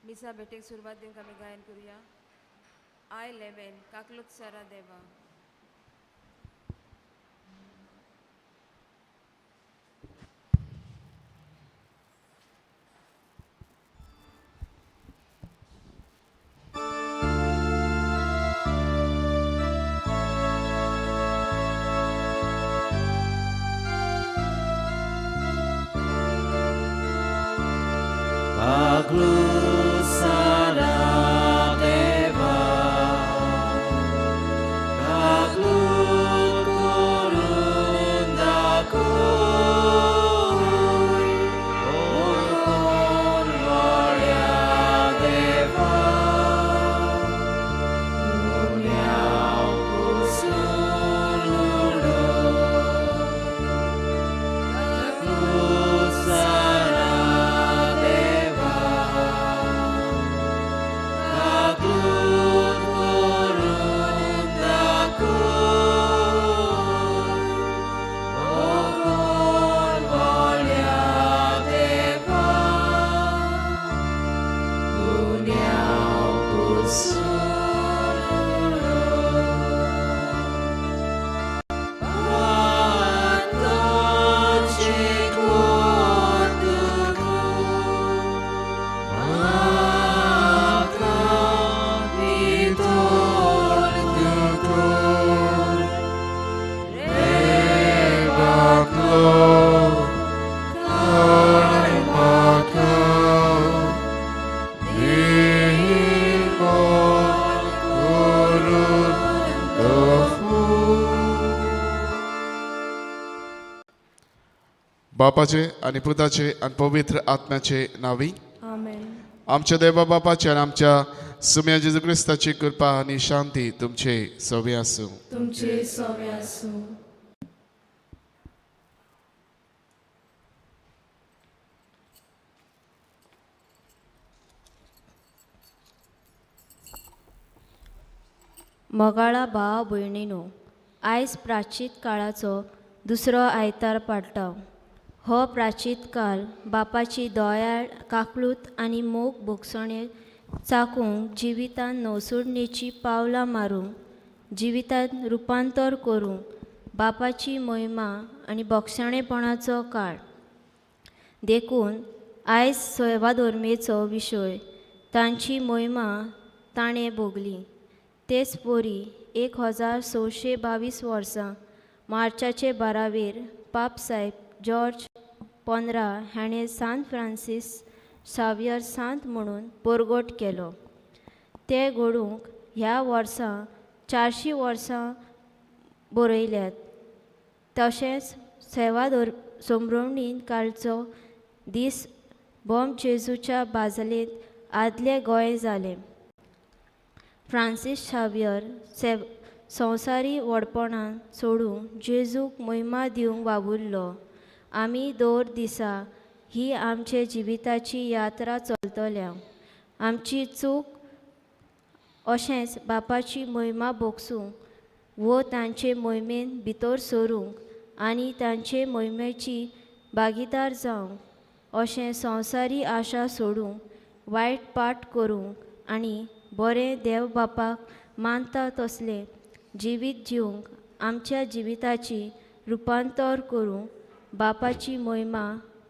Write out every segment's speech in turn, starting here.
मिसा भेटेक सुरवात दिवंक आमी गायन करुया. I 11 काकलूत सारा देवा. बापाचे आनी पुताचे आनी पवित्र आत्म्याचे नावी. आमेन. आमच्या देवा बापाचे आनी आमच्या सुम्या जेजू क्रिस्ताची कृपा आनी शांती तुमचे सवे आसूं. तुमचे सवे आसूं. मोगाळा भाव भयणीनो, आयज प्राचीत काळाचो दुसरो आयतार पाडटा. हो प्राचीत काल बापाची दयाळ काकळूत आनी मोग भोगसणे चाकूंक, जिवितान नवसोडणेची पावलां मारूंक, जिवितांत रुपांतर करूंक बापाची मोहिमा आनी बोगसणेपणाचो काळ. देखून आयज सेवा धर्मेचो विशय तांची मोहिमा ताणें भोगली. तेच परी 1622 वर्सां मार्चाचे 12वेर पाप साहेब जॉर्ज 15 हाणें सांत फ्रांसीस सावियर सांत म्हणून परगट केलो. ते घडूंक ह्या वर्सां 400 वर्सां बरयल्यात. तशेंच सेवा संभ्रवणीन कालचो दीस बॉम जेजूच्या बाजलेंत आदलें गोंय जालें. फ्रांसीस शावियर संवसारी व्हडपणान सोडून जेजूक मोहिमा दिवंक वावुरलो. आमी दर दिसा ही आमचे जिविताची यात्रा चलतल्या. आमची चूक अशेंच बापाची मोहिमा भोगसूंक वो तांचे मोहिमेन भितर सरूंक आनी तांचे मोहिमेची भागीदार जावंक अशें संवसारी आशा सोडूंक, वायट पाठ करूंक आनी बरें देव बापाक मानता तसलें जिवीत जिवंक आमच्या जिविताची रुपांतर करूंक बापाची मोहिमा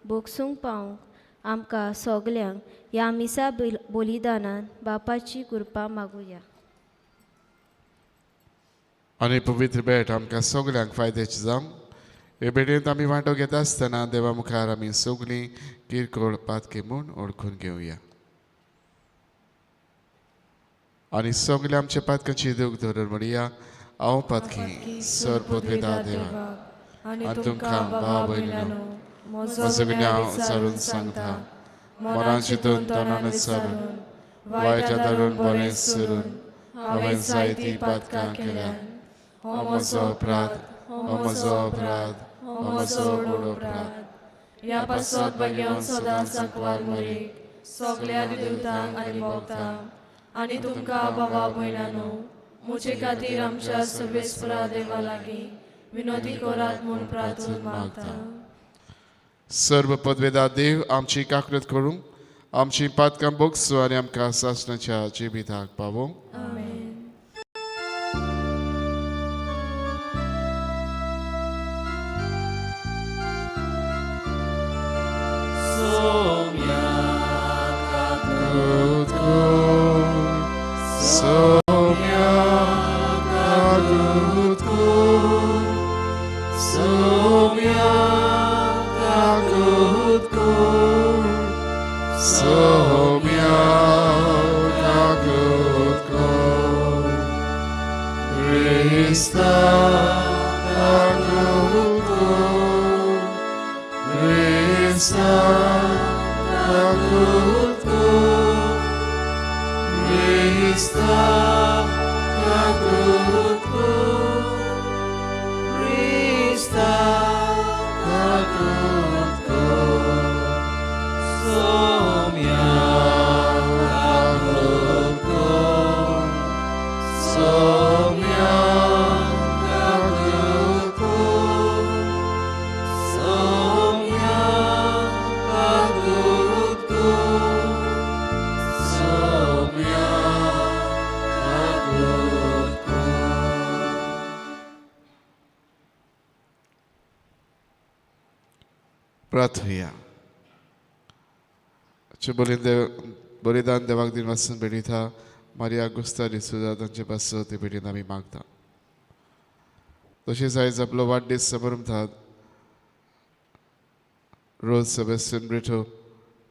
भोगसूंक पावंक आमकां सगल्यांक ह्या मिसा बलिदानान बापाची कृपा मागुया. आनी पवित्र भेट आमकां सगल्यांक फायद्याची जावं. हे भेटेंत आमी वांटो घेता आसतना देवा मुखार आमी सगलीं किरकोळ पातकी म्हूण ओळखून घेवया आनी सगल्या आमच्या पातकांची दूख धरून म्हणया, हांव पातकी सर पदवेदा देवा आनी तुमकां भाव भयणीनो म्हजो गुन्यांव विचारून सांगता, मनान चिंतून तोंडान विचारून वायट धरून बरें सरून हांवें जायतीं पातकां केल्यात. हो म्हजो अपराध, हो म्हजो अपराध, हो म्हजो व्हड अपराध. ह्या पासत भाग्यान सदांच सांकवार मरे सगल्या देवतांक आनी भोगतांक आनी तुमकां बाबा भयणानो म्हजे खातीर आमच्या सर्वेस्परा देवा लागीं विनोदी करात म्हूण प्रार्थना मागता. सर्व पदवेदा देव आमची काकळत करूंक आमची पातकां बोगसू आनी आमकां सासणाच्या जिविताक पावोवं. आमेन. प्रार्थया. बलिदान देवाक दिन वासून भेटयता मारिया गुस्ता डिसुजा तांचे पासत ते भेटीन आमी मागता. तशेंच आयज आपलो वाडदीस समारंभात रोज सेबेस्टियन ब्रिटो,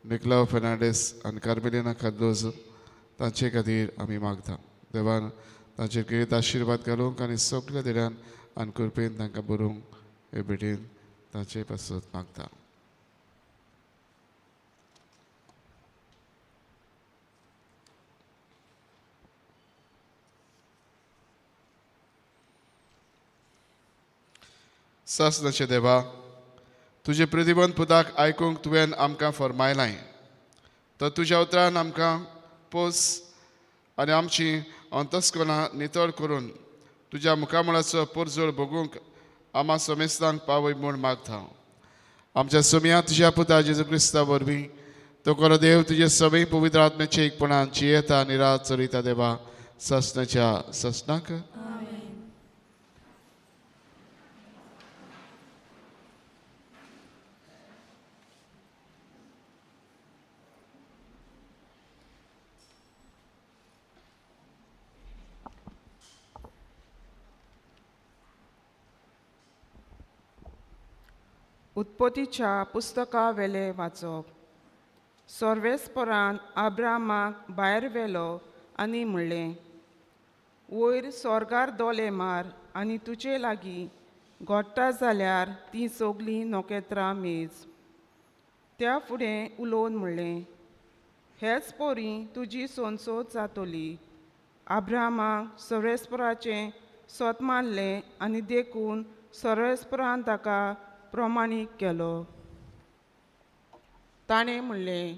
निकलाव फेर्नांडीस आनी कार्मेलिना कार्दोज तांचे खातीर आमी मागता. देवान तांचेर गिरीत आशिर्वाद घालूंक आनी सगल्या देरान आनी कृपेन तांकां बरोवंक हे भेटीन तांचे पासत मागता. सासणाचे देवा, तुजे प्रतिबंध पुताक आयकूंक तुवें आमकां फरमायलां, तर तुज्या उतरान आमकां पोस आनी आमची अंतस्करणां नितळ करून तुज्या मुखामळाचो पोरजोळ भोगूंक आमा समेस्तांक पावय म्हूण मागता. आमच्या सोम्या तुज्या पुता जेजू क्रिस्ता वरवीं तो खरो देव तुजे सगळी पवित्र आत्म्याचे एकपणान जियेता आनी रात चलयता देवा सासणाच्या सासणाक. उत्पत्तीच्या पुस्तका वेले वाचप. सर्वेस्परान आब्रामाक भायर व्हेलो आनी म्हणलें, वयर स्वर्गार दोले मार आनी तुजे लागीं घोडटा जाल्यार तीं सगलीं नखेत्रां मेज. त्या फुडें उलोवन म्हणलें, हेच पोरी तुजी सोनसोत जातली. आब्रामाक सर्वेस्पराचें सत मानलें आनी देखून सर्वेस्परान ताका प्रमाणीक केलो. ताणें म्हणलें,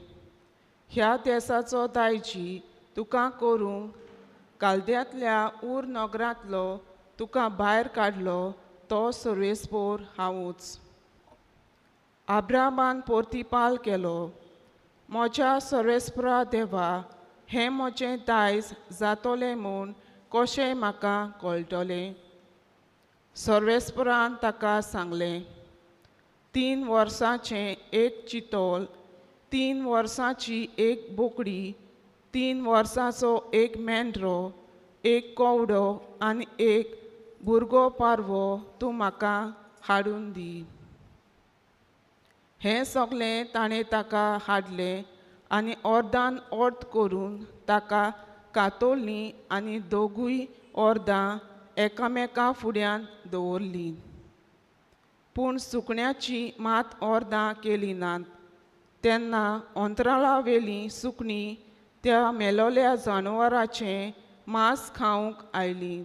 ह्या देसाचो दायजी तुका करूंक कालद्यांतल्या ऊर नगरांतलो तुका भायर काडलो तो सर्वेस्पोर हांवूच. आब्रामान पोर्तिपाल केलो, म्हज्या सर्वेस्परा देवा, हें म्हजें दायज जातलें म्हूण कशें म्हाका कळटलें? सर्वेस्परान ताका सांगलें, 3 वर्सांचें एक चितोल, 3 वर्सांची एक बोकडी, 3 वर्सांचो एक मेंढरो, एक कोवडो आनी एक भुरगो पारवो तूं म्हाका हाडून दी. हें सगलें ताणें ताका हाडलें आनी अर्दान अर्द करून ताका कातोल्लीं आनी दोगूय अर्दां एकामेका फुड्यान दवरलीं. पूण सुकण्याची मात अर्दां केली नात. तेन्ना अंतराळावेलीं सुकणीं त्या मेलोल्या जनावराचें मांस खावंक आयलीं,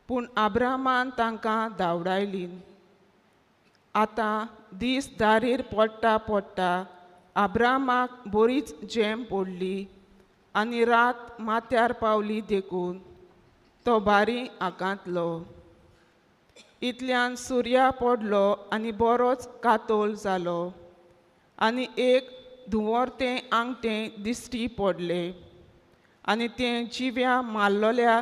पूण आब्रामान तांकां धांवडायलीं. आतां दीस दारीर पडटा पडटा आब्रामाक बरीच जेम पडली आनी रात माथ्यार पावली देखून तो बारी आकांतलो. इतल्यान सुर्या पडलो आनी बरोच कातोल जालो आनी एक धुंवरतें आंगटें दिश्टी पडलें आनी तें जिव्या मारलोल्या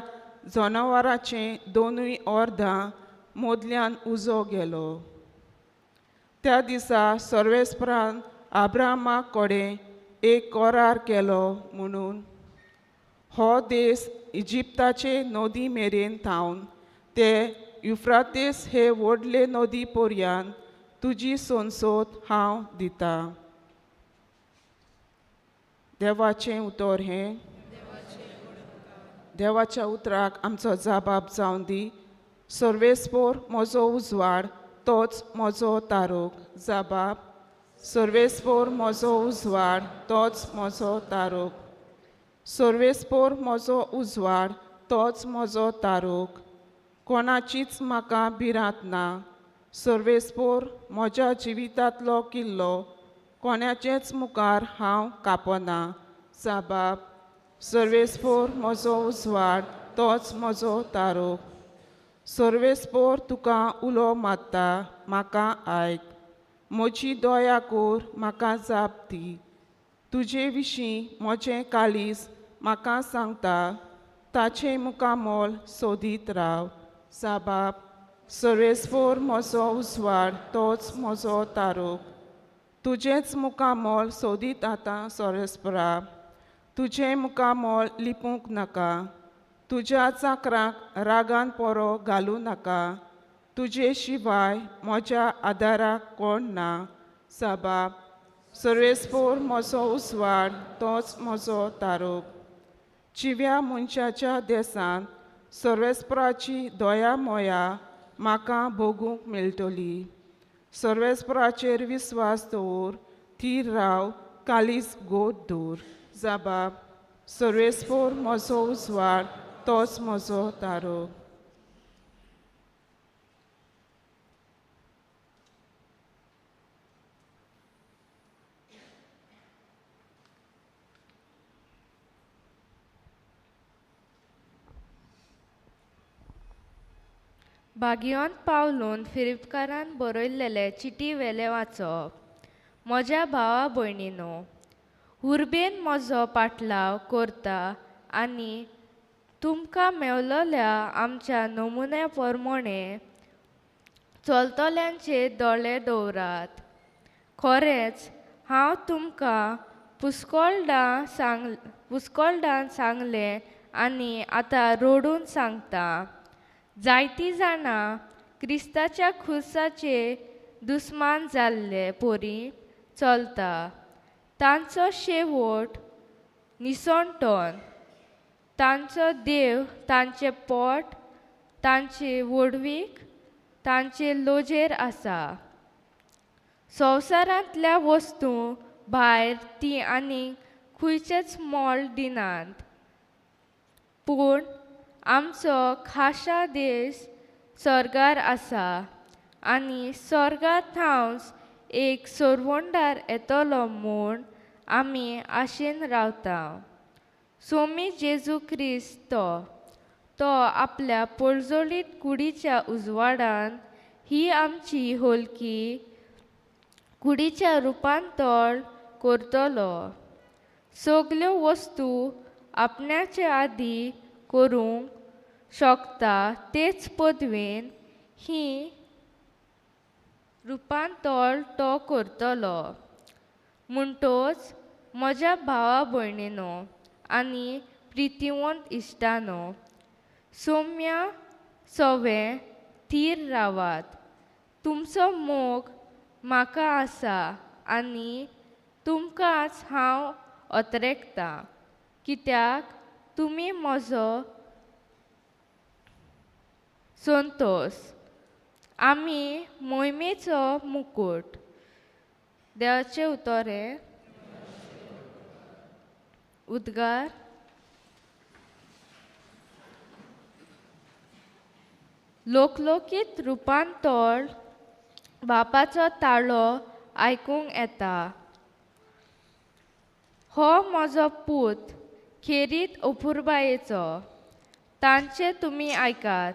जनावराचें दोनूय अर्दां मोदल्यान उजो गेलो. त्या दिसा सर्वेस्परान आब्रामा कडेन एक करार केलो म्हणून हो देश इजिप्ताचे नदी मेरेन थावन ते युफ्रातेस हे व्हडले नदी पर्यान तुजी सोनसोत हांव दिता. देवाचें उतर हें. देवाच्या उतराक आमचो जाबाब जावन दी. सर्वेस्पोर म्हजो उजवाड तोच म्हजो तारोक. जाबाब सर्वेस्पोर म्हजो उजवाड तोच म्हजो तारोक. सर्वेस्पोर म्हजो उजवाड तोच म्हजो तारोक. कोणाचीच म्हाका भिरांत ना. सर्वेस्पोर म्हज्या जिवितांतलो किल्लो कोणाचेच मुखार हांव कापना. जाबाब सर्वेस्पोर म्हजो उजवाड तोच म्हजो तारोक. सर्वेस्पोर तुका उलो मारता म्हाका आयक. म्हजी दया कोर म्हाका जाप दी. तुजे विशीं म्हजें काळीज म्हाका सांगता ताचें मुखामोल सोदीत राव. जाबाब सर्वेस्पोर म्हजो उजवाड तोच म्हजो तारोक. तुजेंच मुखामोल सोदीत आतां सर्वेस्परा. तुजें मुखामोल लिपूंक नाका. तुज्या चाकरांक रागान पोरो घालूं नाका. तुजे शिवाय म्हज्या आदाराक कोण ना. जाबाब सर्वेस्पोर म्हजो उजवाड तोच म्हजो तारोक. जिव्या मनशाच्या देसांत सर्वेस्पराची दया मोया म्हाका भोगूंक मेळटली. सर्वेस्पराचेर विस्वास दवर थीर राव कालीस गोड दवर. जाबाब सर्वेस्पोर म्हजो उजवाड तोच म्हजो तारोक. भाग्यवंत पावलून फिलिपकारान बरयल्लेले चिटी वेलें वाचप. म्हज्या भावा भयणीनो, उर्बेन म्हजो पाटलाव करता आनी तुमकां मेवलोल्या आमच्या नमुन्या प्रमाणे चलतल्यांचे दोळे दवरात. खरेंच हांव तुमकां पुस्कोळदां सांगलें आनी आतां रडून सांगता. जायतीं जाणां क्रिस्ताच्या खुर्साचे दुस्मान जाल्ले परी चलता. तांचो शेवट निसणटोन. तांचो देव तांचें पोट तांची व्हडवीक तांचे लोजेर आसा. संवसारांतल्या वस्तू भायर ती आनीक खंयचेच मोल दिनात. पूण आमचो खाशा देश स्वर्गार आसा आनी स्वर्गार थावन एक सोरवंडार येतलो म्हूण आमी आशेन रावता. सोमी जेजू क्रिस्त तो आपल्या पोळजोळीत कुडीच्या उजवाडान ही आमची होलकी कुडीच्या रुपांतर करतलो. सगल्यो वस्तू आपणाचे आदी करूंक शकता तेच पदवेन ही रुपांतर तो करतलो. म्हणटोच म्हज्या भावा भयणीनो आनी प्रितीवंत इश्टानो, सोम्या सवे थीर रावात. तुमचो मोग म्हाका आसा आनी तुमकांच हांव अत्रेकतां कित्याक तुमी म्हजो संतोश. आमी मोहिमेचो मुकूट. देवाचें उतर हें. उद्गार. लोकलोकीत रुपांतर बापाचो ताळो आयकूंक येता. हो म्हजो पूत खेरीत अपुरबायेचो, तांचें तुमी आयकात.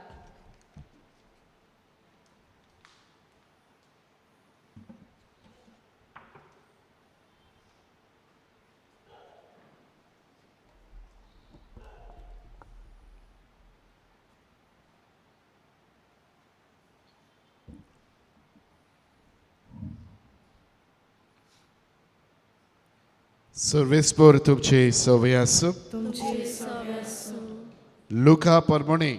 सर्वेस्पोर तुमची सवय आसूं. तुमची सवय आसूं. लुका परमणे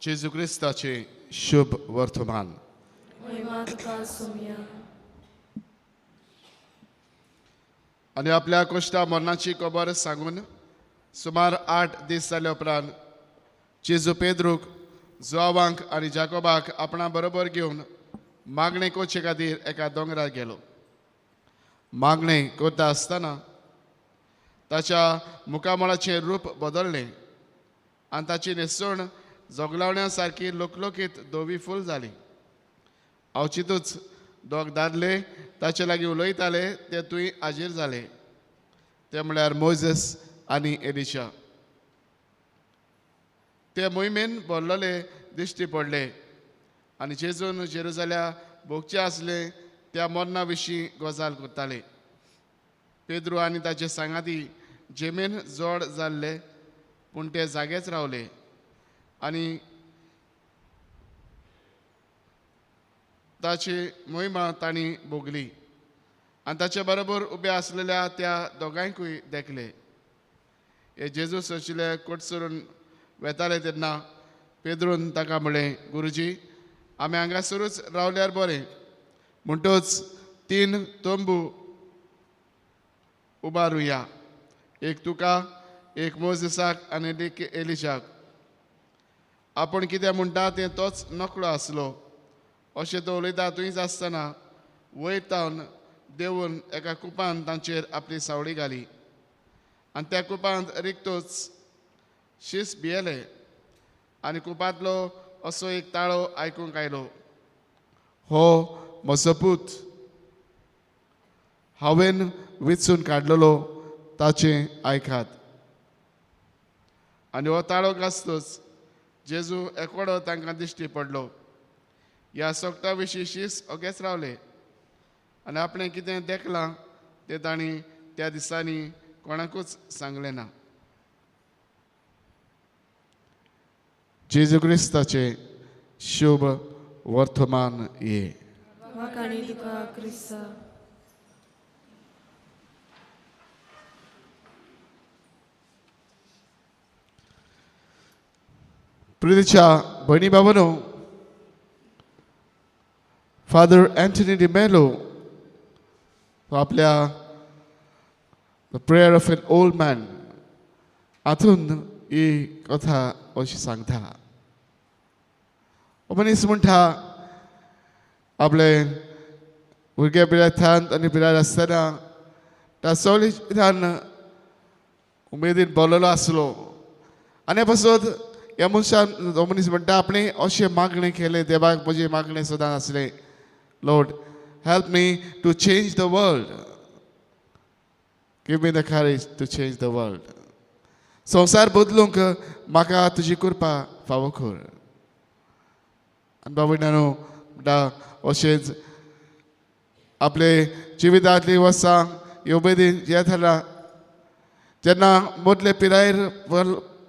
जेजू क्रिस्ताचे शुभ वर्तमान. महिमा तुका सोम्या. आनी आपल्या कोश्टा मरणाची खबर सांगून सुमार 8 दीस जाल्या उपरांत जेजू पेद्रूक, जुआवांक आनी जाकोबाक आपणा बरोबर घेवन मागणें करचे खातीर एका दोंगरार गेलो. मागणें करता आसतना ताच्या मुखामळाचें रूप बदललें आनी ताची न्हेसण जोगलावण्या सारकी लोकलोकीत धवी फूल जाली. अवचितूच दोग दादले ताचे लागीं उलयताले ते थंय हाजीर जाले. ते म्हळ्यार मोझस आनी एलिशा. ते मोहिमेन भरलेले दिश्टी पडले आनी जेजून जेरुजाल्या भोगचें आसलें त्या मरणा विशीं गजाल करताले. पेद्रू आनी ताचे सांगाती जेमेन जोड जाल्ले पूण ते जागेच रावले आनी ताची मोहिमा तांणी भोगली आनी ताचे बरोबर उबे आसलेल्या त्या दोगांयकूय देखले. हे जेजू सोशिले कोटसरून वेताले तेन्ना पेद्रून ताका म्हळें, गुरुजी, आमी हांगासरूच रावल्यार बरें. म्हणटच 3 तंबू उबारुया, एक तुका, एक मोझेसाक आनी एक एलिशाक. आपूण कितें म्हणटा तें तोच नकळो आसलो. अशें तो उलयता थंयच आसतना वयर तावन देंवून एका कुपान तांचेर आपली सावळी घाली आनी त्या कुपांत रिक्तोच शीस भियेले आनी कुपांतलो असो एक ताळो आयकूंक आयलो, हो म्हजो पूत, हांवें विचून काडलेलो, ताचें आयकात. आनी हो ताळो गाजतोच जेजू एकोडो तांकां दिश्टी पडलो. ह्या सोगटा विशीं शीस ओगेच रावले आनी आपणें कितें देखलां तें तांणी त्या दिसांनी कोणाकूच सांगलें ना. जेजू क्रिस्ताचें शुभ वर्तमान ये. वाखाणी तुका क्रिस्ता. प्रितीच्या भयणी बाबांनो, फादर अँथनी डिमेलो आपल्या the prayer of an old man हातून ही कथा अशी सांगता. मनीस म्हणटा आपले भुरगे पिरायेंत आनी पिराय आसतना त्या सगळी जिवितान उमेदीन भरलेलो आसलो आनी पासत ह्या मनशान हो मनीस म्हणटा आपणें अशें मागणें केलें देवाक, म्हजें मागणें सदां आसलें, Lord help me to change the world, give me the courage to change the world. संवसार बदलूंक म्हाका तुजी कृपा फावो कर. आनी बाबा म्हणटा अशेंच आपले जिवितांतली वर्सां ही उमेदीन जें थारला जेन्ना मदले पिरायेर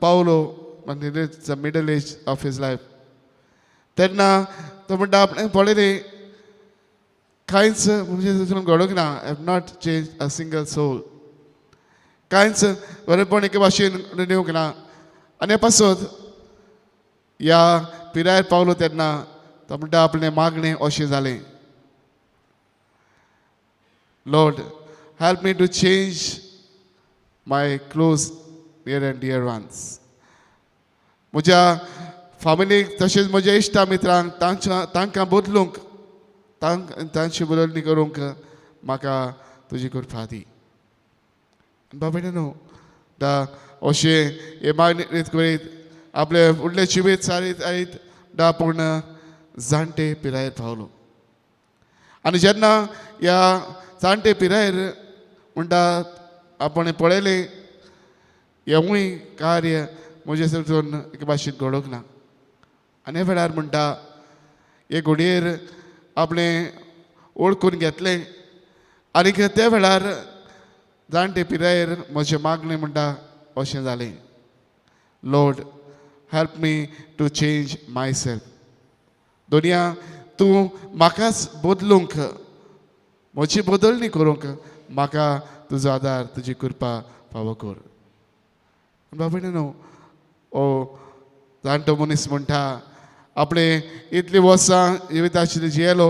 पावलो, म्हणजे middle age of his life, तेन्ना तो म्हणटा आपणें पळयलें कांयच म्हणजे तितून घडूंक ना. I have not change a single soul. कांयच बरेपण एके भाशेन दिवंक ना. आनी पासत ह्या पिरायेर पावलो तेन्ना तो म्हणटा आपलें मागणें अशें जालें, Lord help me to change my close near and dear ones. म्हज्या फामिलीक तशेंच म्हज्या इश्टा मित्रांक तांकां बदलूंक, तांची बदलणी करूंक म्हाका तुजी कृपा दी. बाबा न्हू दा अशें हे मागणी करीत आपले फुडलें जिवीत सारीत आयत दा पूण जाणटे पिरायेर पावलो. आनी जेन्ना ह्या जाणटे पिरायेर म्हणटा आपण पळयलें हेंवूय कार्य म्हजें सरसून एके भाशेन घडोवंक ना. आनी हे वेळार म्हणटा हे घोडयेर आपणें ओळखून घेतलें आनी त्या वेळार जाणटे पिरायेर म्हजें मागणें म्हणटा अशें जालें, Lord help me to change myself. दुनिया तूं म्हाकाच बदलूंक म्हजी बदलणी करूंक म्हाका तुजो आदार, तुजी कृपा फावो कर. बाबा न्हू, ओ जाणटो मनीस म्हणटा आपणे इतलीं वर्सां जिविताची जियेलो,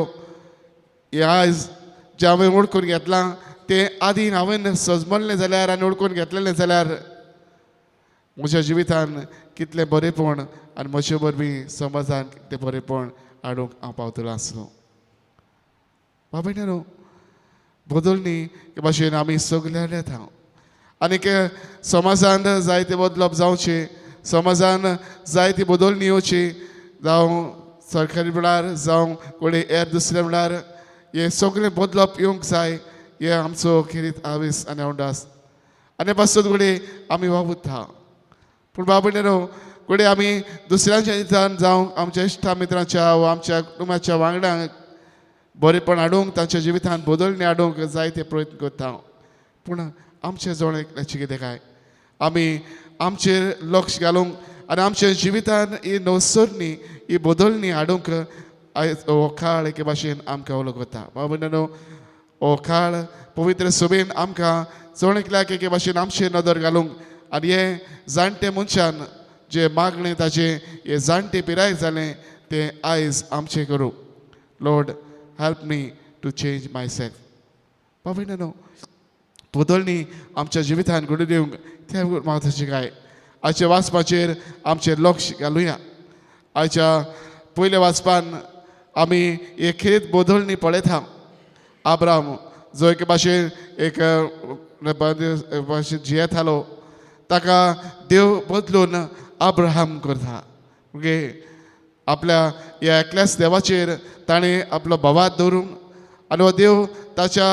हें आयज जें हांवें ओळखून घेतलां तें आदीं हांवें सजमल्लें जाल्यार आनी ओळखून घेतलेलें जाल्यार म्हज्या जिवितान कितलें बरेंपण आनी म्हजे वरवीं समाजान कितलें बरेंपण हाडूंक हांव पावतलो आसलो. बाबा न्हू, बदलणी हे भाशेन आमी सगळे येता आनीक समाजान जायते बदलप जावचें, समाजान जायती बदलणी येवची, जावं सरकारी म्हळ्यार जावं कोणी हेर दुसरे म्हळ्यार हें सगळें बदलप येवंक जाय. हें आमचो खेरीत हावेस आनी आवडास आनी पासत घडये आमी वावुरता. पूण बाबा न्हू, घडये आमी दुसऱ्यांच्या हितान जावं आमच्या इश्टा मित्रांच्या वा आमच्या कुटुंबाच्या वांगड्यांक बरेंपण हाडूंक, तांच्या जिवितान बदलणी हाडूंक जायते प्रयत्न करता. पूण आमचें जण एकल्याचें कितें काय आमी आमचेर लक्ष घालूंक आनी आमच्या जिवितान ही नवसरणी, ही बदलणी हाडूंक आयज हो काळ एके भाशेन आमकां उलो करता. बाबा न्हू, हो काळ पवित्र सभेन आमकां जण एकल्याक एके भाशेन आमचेर नदर घालूंक आनी हे जाणटे मनशान जे मागणें ताचें हे जाणटे पिराय जालें तें आयज आमचें करूं. Lord help me to change myself. बाबा न्हू, बदलणी आमच्या जिवितान घडून येवंक तें म्हत्वाचें काय. आयच्या वाचपाचेर आमचें लक्ष घालुया. आयच्या पयल्या वाचपान आमी एक खेरीत बदलणी पळयता. आब्राम जो एके भाशेन एक भाशेन जियेतालो ताका देव बदलून अब्राहम करता. ओके, आपल्या ह्या एकल्याच देवाचेर ताणें आपलो भावार्थ दवरूंक आनी हो देव ताच्या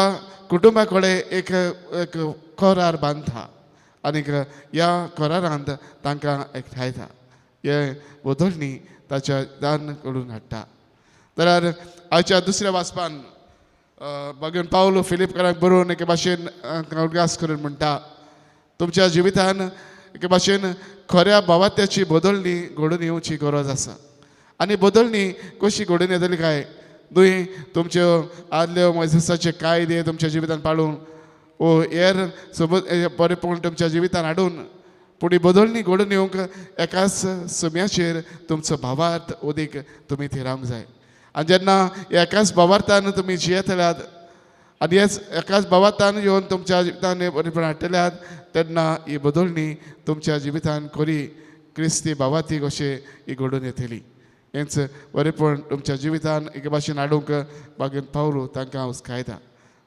कुटुंबा कडेन एक एक करार बांदता आनीक ह्या करारांत तांकां एकठांयता. हे बदलणी ताच्या दान करून हाडटा. जाल्यार आयच्या दुसऱ्या वाचपान बागेवन पावलो फिलिपकाराक बरोवन एके भाशेन उडगास करून म्हणटा, तुमच्या जिवितान एके भाशेन खऱ्या भावात्याची बदलणी घडून येवची गरज आसा. आनी बदलणी कशी घडून येतली काय? न्हय तुमच्यो आदल्यो मोयजेसाचे कायदे तुमच्या जिवितान पाळून ओ हेर सोबत बरेंपण तुमच्या जिवितान हाडून, पूण ही बदलणी घडून येवंक एकाच सम्याचेर तुमचो भावार्थ ओदीक तुमी थिरावंक जाय. आनी जेन्ना एकाच भावार्थान तुमी जियेतल्यात आनी हेच एकाच भावार्थान येवन तुमच्या जिवितान बरेंपण हाडटल्यात तेन्ना ही बदलणी तुमच्या जिवितान खरी क्रिस्ती भावार्थी कशें ही घडून येतली. हेंच बरेंपण तुमच्या जिवितान एके भाशेन हाडूंक बागेन पावलो तांकां हुस्कायता.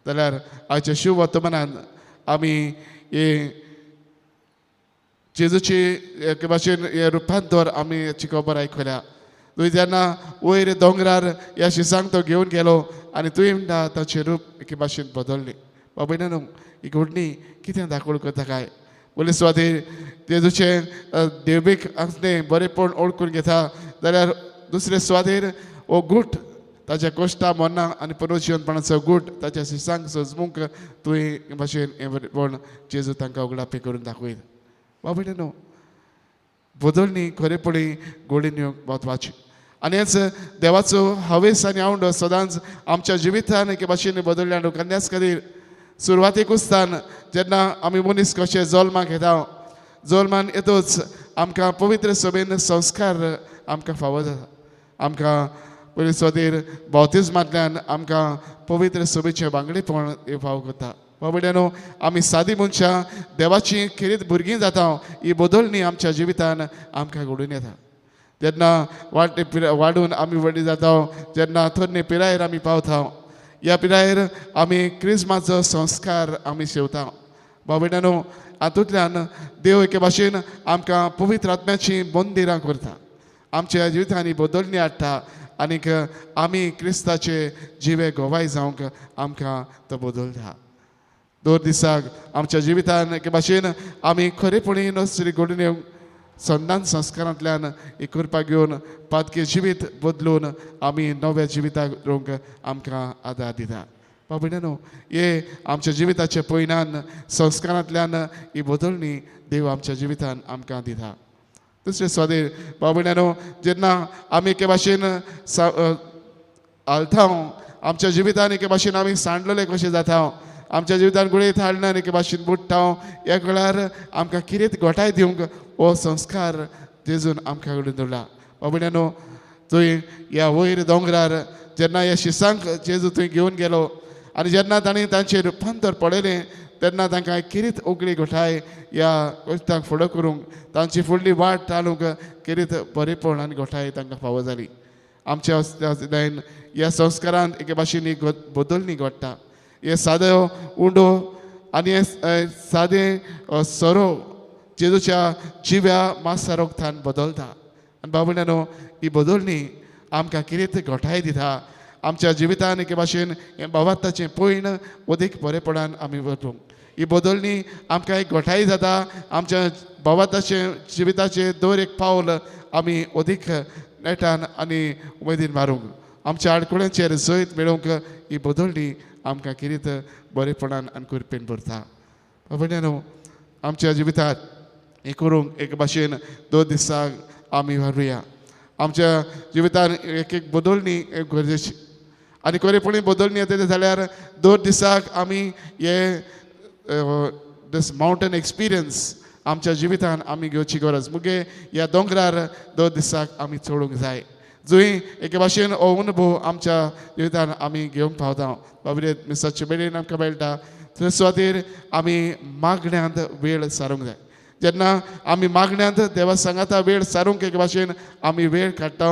जाल्यार आयच्या शिव वर्तमानान आमी हे जेजूची एके भाशेन हे रुपांतर आमी हाची खबर आयकल्या. तुवें जेन्ना वयर दोंगरार ह्या शिसांक तो घेवन गेलो आनी तुवें म्हणटा ताचें रूप एके भाशेन बदल्लें. बाबा न्हू, ही घडणी कितें दाखोवण करता काय? पयले सुवातेर जेजूचें देवबीक आसलें बरेंपण ओळखून घेता, जाल्यार दुसरे सुवातेर हो गूट ताच्या कोश्टा मरणां आनी पुनर्जिवनपणाचो गूट ताच्या शिसांक सजमूंक तुवें भाशेन हें बरेंपण जेजू तांकां उगडापे करून दाखयता. बाबा न्हू, बदलणी खरेपणी घडून येवंक म्हत्वाची. आनी हेच देवाचो हावेस आनी आवड सदांच आमच्या जिवितान एके भाशेन बदलले हाडूंक. आनी त्याच खातीर सुरवातेकूच स्थान जेन्ना आमी मनीस कशे जल्माक येता, जल्मान येतूच आमकां पवित्र सभेन संस्कार आमकां फावो जाता. आमकां पयले सुवातेर बावतिज्मांतल्यान आमकां पवित्र सभेचें बांगडेपण हें फावो करता. बाबड्यानो, आमी सादी मनशां देवाची खेरीत भुरगीं जाता. ही बदलणी आमच्या जिवितान आमकां घडून येता. जेन्ना वाडटे वाडून आमी व्हडली जाता, जेन्ना तरणे पिरायेर आमी पावता, ह्या पिरायेर आमी क्रिस्माचो संस्कार आमी शेवता. बाबड्यानो, हातूंतल्यान देव एके भाशेन आमकां पवित्र आत्म्याचीं मंदिरां करता, आमच्या जिवितांनी बदलणी हाडटा आनीक आमी क्रिस्ताचे जिवे गोवाय जावंक आमकां तो बदलता. दर दिसाक आमच्या जिवितान एके भाशेन आमी खरेपणी नसरी घडून येवंक संदान संस्कारांतल्यान ही कृपा घेवन पातके जिवीत बदलून आमी नव्या जिविताक रोवंक आमकां आदार दिता. बाबा न्हू, हे आमच्या जिविताच्या पयणान संस्कारांतल्यान ही बदलणी देव आमच्या जिवितान आमकां दिता. दुसरे स्वादेर बाबा न्हू, जेन्ना आमी एके भाशेन आलतांव आमच्या जिवितान एके भाशेन आमी सांडलेले कशें जाता, आमच्या जिवितान गुळयत हाडना एके भाशेन बुडटा. ह्या वेळार आमकां कितें गोठाय दिवंक हो संस्कार जेजून आमकां घडून दवरला. बाबड्यानो, थंय ह्या वयर दोंगरार जेन्ना ह्या शिसांक जेजू थंय घेवन गेलो आनी जेन्ना तांणी तांचेर रुपांतर पळयलें तेन्ना तांकां किरीत उगडी गोठाय ह्या गोश्टांक फुडो करूंक, तांची फुडली वाट टाळूंक किरीत बरेपण आनी गोठाय तांकां फावो जाली. आमच्या ह्या संस्कारान एके भाशेन ही बदलणी घडटा. हे सादो उंडो आनी हे सादें सोरो जेजूच्या जिव्या मासा रोगतान बदलता. आनी बाबुल्यानो, ही बदलणी आमकां कितें गोठाय दिता. आमच्या जिवितान एके भाशेन हें भावार्थाचें पयण अदीक बरेपणान आमी वचूंक ही बदलणी आमकां एक गोठाय जाता. आमच्या भावार्थाचें जिविताचें दर एक पावल आमी अदीक नेटान आनी उमेदीन मारूंक, आमच्या आडकुळ्यांचेर जैत मेळोवंक ही बदलणी आमकां कितें बरेपणान आनी कृपेन भरता. बाबड्यानो, आमच्या जिवितांत हें करूंक एक भाशेन 2 दिसांक आमी व्हरुया. आमच्या जिवितान एक एक बदलणी एक गरजेची आनी खरेपणी बदलणी येता जाल्यार 2 दिसाक आमी हे दीस मावंटन एक्सपिरियन्स आमच्या जिवितान आमी घेवची गरज. मुगे ह्या दोंगरार 2 दिसाक आमी चडूंक जाय, जंय एके भाशेन हो अनुभव आमच्या जिवितान आमी घेवंक पावता. बाबरे मिसाचे बेडीन आमकां मेळटा थंय सुवातेर आमी मागण्यांत वेळ सारूंक जाय. जेन्ना आमी मागण्यांत देवा सांगाता वेळ सारूंक एके भाशेन आमी वेळ काडटा,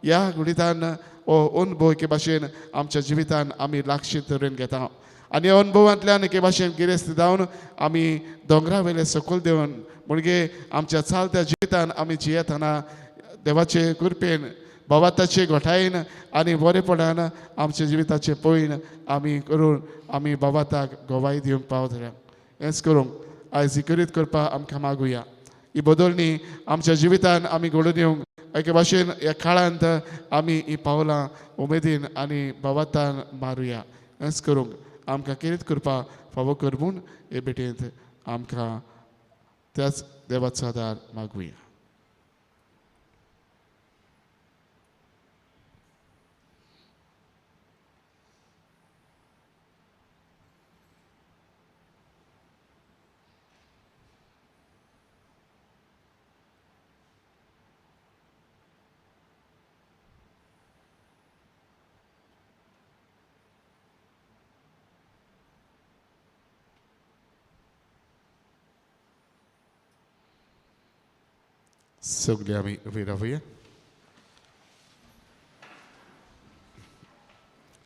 ह्या गुडितान हो अनुभव एके भाशेन आमच्या जिवितान आमी लागशी तरेन घेता आनी ह्या अनुभवांतल्यान एके भाशेन गिरेस्त जावन आमी दोंगरा वयले सकयल देवन म्हणजे आमच्या चालत्या जिवितान आमी जियेतना देवाचे कृपेन भावार्थाचे गोठायेन आनी बरेपणान आमच्या जिविताचें पयण आमी करून आमी भावार्थाक गवाय दिवंक पावतले. हेंच करूंक आयज ही करीत करपाक आमकां मागुया. ही बदलणी आमच्या जिवितान आमी घडोवन येवंक एके भाशेन ह्या काळांत आमी ही पावलां उमेदीन आनी भावार्थान मारुया. हेंच करूंक आमकां किरीत करपाक फावो कर म्हूण हे भेटेंत आमकां त्याच देवाचो आदार मागुया. सगळे आमी उबी रावया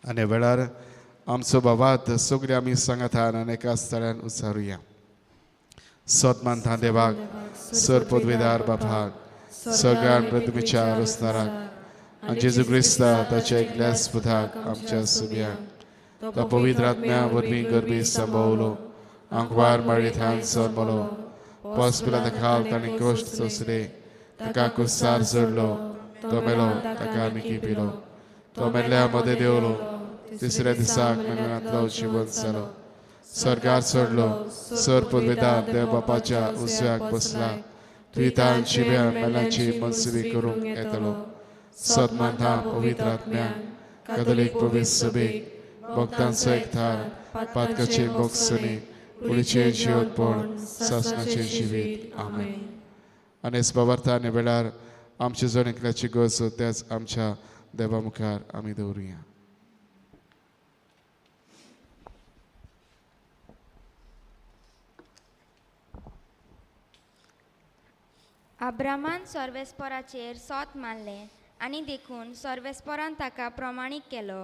आनी वेळार आमचो बाबात सगळे आमी सांगातान आनी एका स्थळान उचारुया. सतमानता देवाक सर पदवीदार बापाक सगळ्यान प्रतिमेच्या रसनाराक आनी जेजू क्रिस्ता ताच्या एकल्याच पुताक आमच्या सुब्याक तो पवित्र आत्म्या वरवीं गर्भी सांबावलो, आंकवार माळी थान जल्मलो, पॉस्पिला खाल ताणें कश्ट सोंसले, ताका कुसार जोडलो, तो मेलो, ताका निकी पिलो, तो मेल्ल्या मदें देंवलो, तिसऱ्या दिसाक मेल्ल्यांतलो जिवंत जालो, स्वर्गार चडलो, सर पदवेदार देव बापाच्या उजव्याक बसला, तुयतान जिव्या मेल्यांची मनसुबी करूंक येतलो. सतमानता पवित्र आत्म्याक कथोलीक पवित्र सभेक भक्तांचो एकठार पातकाचे भोगसणी कुडीचें जिवतपण सासणाचें जिवीत. आमेन. आनी बाबार्था आनी वेळार आमची जण एकल्याची गरज त्याच आमच्या देवा मुखार आमी दवरुया. अब्रामान सर्वेस्पराचेर सोत मारलें आनी देखून सर्वेस्परान ताका प्रमाणीक केलो.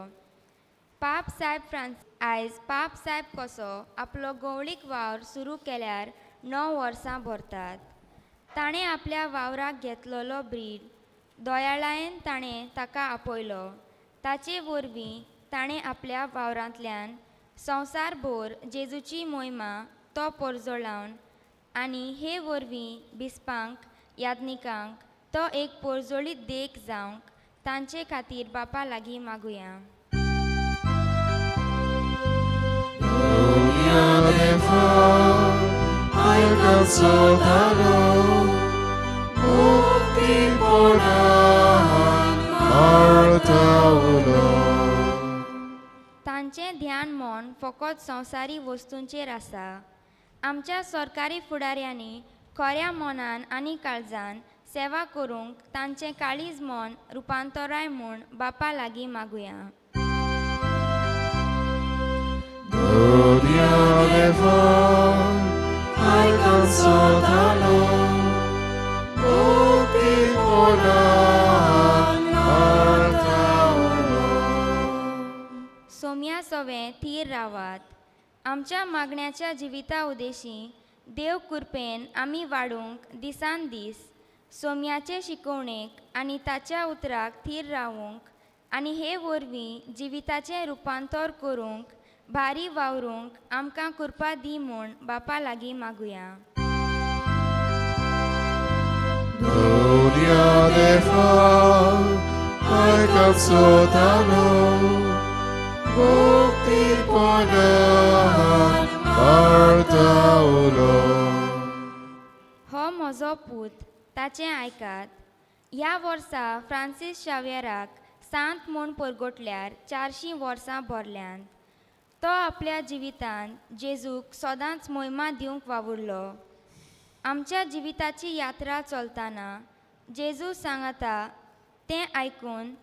पाप साहेब फ्रांस आयज पाप साहेब कसो आपलो गवळीक वावर सुरू केल्यार 9 वर्सां भरतात. ताणें आपल्या वावराक घेतलेलो ब्रीड दयाळायेन ताणें ताका आपयलो. ताचे वरवीं ताणें आपल्या वावरांतल्यान संवसारभर जेजूची मोहिमा तो परजळावन आनी हे वरवीं बिस्पांक याज्ञिकांक तो एक परजळीत देख जावंक तांचे खातीर बापा लागीं मागुया. मन फकत संवसारी वस्तूंचेर आसा. आमच्या सरकारी फुडाऱ्यांनी खऱ्या मनान आनी काळजान सेवा करूंक तांचें काळीज मन रुपांतराय म्हूण बापा लागीं मागुया. सोम्या सवें थीर रावात. आमच्या मागण्याच्या जिविता उदेशी देव कृपेन आमी वाडूंक दिसान दीस सोम्याचे शिकोवणेक आनी ताच्या उतराक थीर रावूंक आनी हे वरवीं जिविताचें रुपांतर करूंक भारी वावरूंक आमकां कृपा दी म्हूण बापा लागीं मागुया. हो म्हजो पूत, ताचें आयकात. ह्या वर्सा फ्रांसीस शाव्येराक सांत म्हूण परगटल्यार 400 वर्सां भरल्यांत. तो आपल्या जिवितांत जेजूक सदांच मोहिमा दिवंक वावुरलो. आमच्या जिविताची यात्रा चलतना जेजू सांगता तें आयकून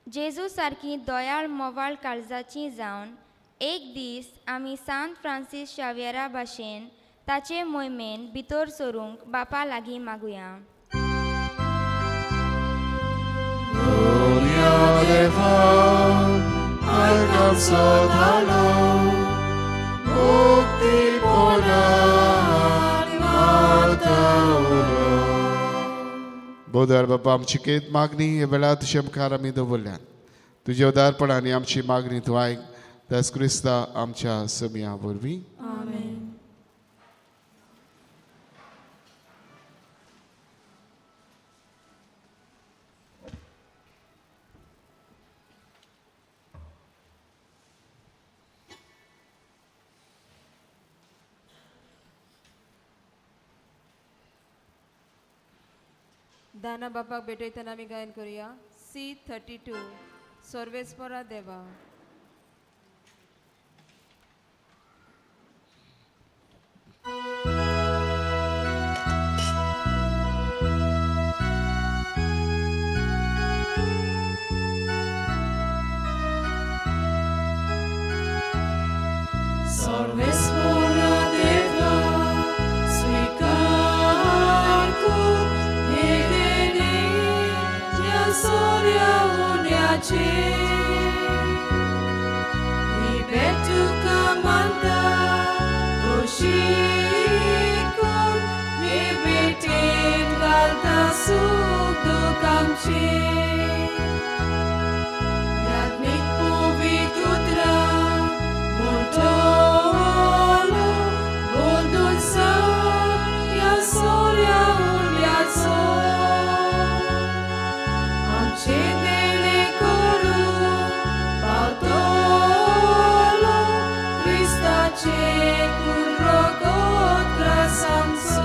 जेजू सारकी दयाळ मोवाळ काळजाची जावन एक दीस आमी सांत फ्रांसीस शाव्येरा भाशेन ताचे मोहिमेन भितर सरूंक बापा लागीं मागुया. बोदर बाबा, आमची केत मागणी हे वेळार तुजे मुखार आमी दवरल्यान. तुज्या उदारपणान आनी आमची मागणी तूं आयक, त्याच क्रिस्ता आमच्या समया वरवीं. आमेन. दाना बापाक भेटयतना आमी गायन करुया C32 सर्वेस्परा देवा. सर्वेस्परा देवा स्वीकार कर हे देणे ज्या सोऱ्या उण्याचे ही भेट तुका मानता दोशी कर हे भेटेन घालता सूख दुख आमचे. याज्ञीक पवित्र उतरां म्हणटलो बोलून सांग ह्या सोऱ्या उण्याचो आमचें देणें करूंक पावतलो क्रिस्ताचें खून रगत ग्रास आमचो.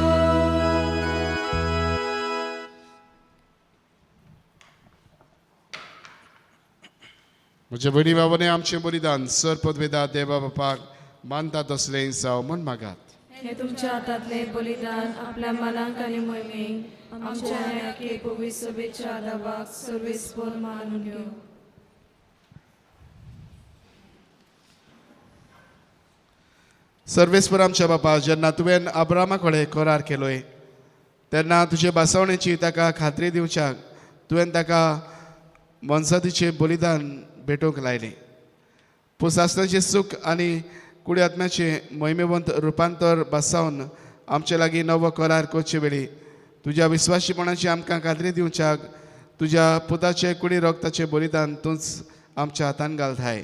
म्हज्या भयणी बाबांनी आमचें बलिदान सर पदवेदा देवा बापाक मानता तसलें जावं म्हूण मागात. हे तुमच्या हातांतलें बलिदान आपल्या मनाक आनी मोहिमेक आमच्या न्यायाके पवित्र सभेच्या दावाक सर्वेस्पर मानून घेवं. सर्वेस्पर आमच्या बापा, जेन्ना तुवें अब्रामा कडेन करार केलोय तेन्ना तुजे बसवणेची ताका खात्री दिवच्याक तुवें ताका मनसातीचें बलिदान भेटोवंक लायलें. पूण सासणाचें सूख आनी कुडी आत्म्याचें मोहिमेवंत रुपांतर बसावन आमचे लागीं नवो करार करचे वेळी तुज्या विस्वाशीपणाची आमकां खात्री दिवच्याक तुज्या पुताचें कुडी रगताचें बलिदान तूंच आमच्या हातान घालताय.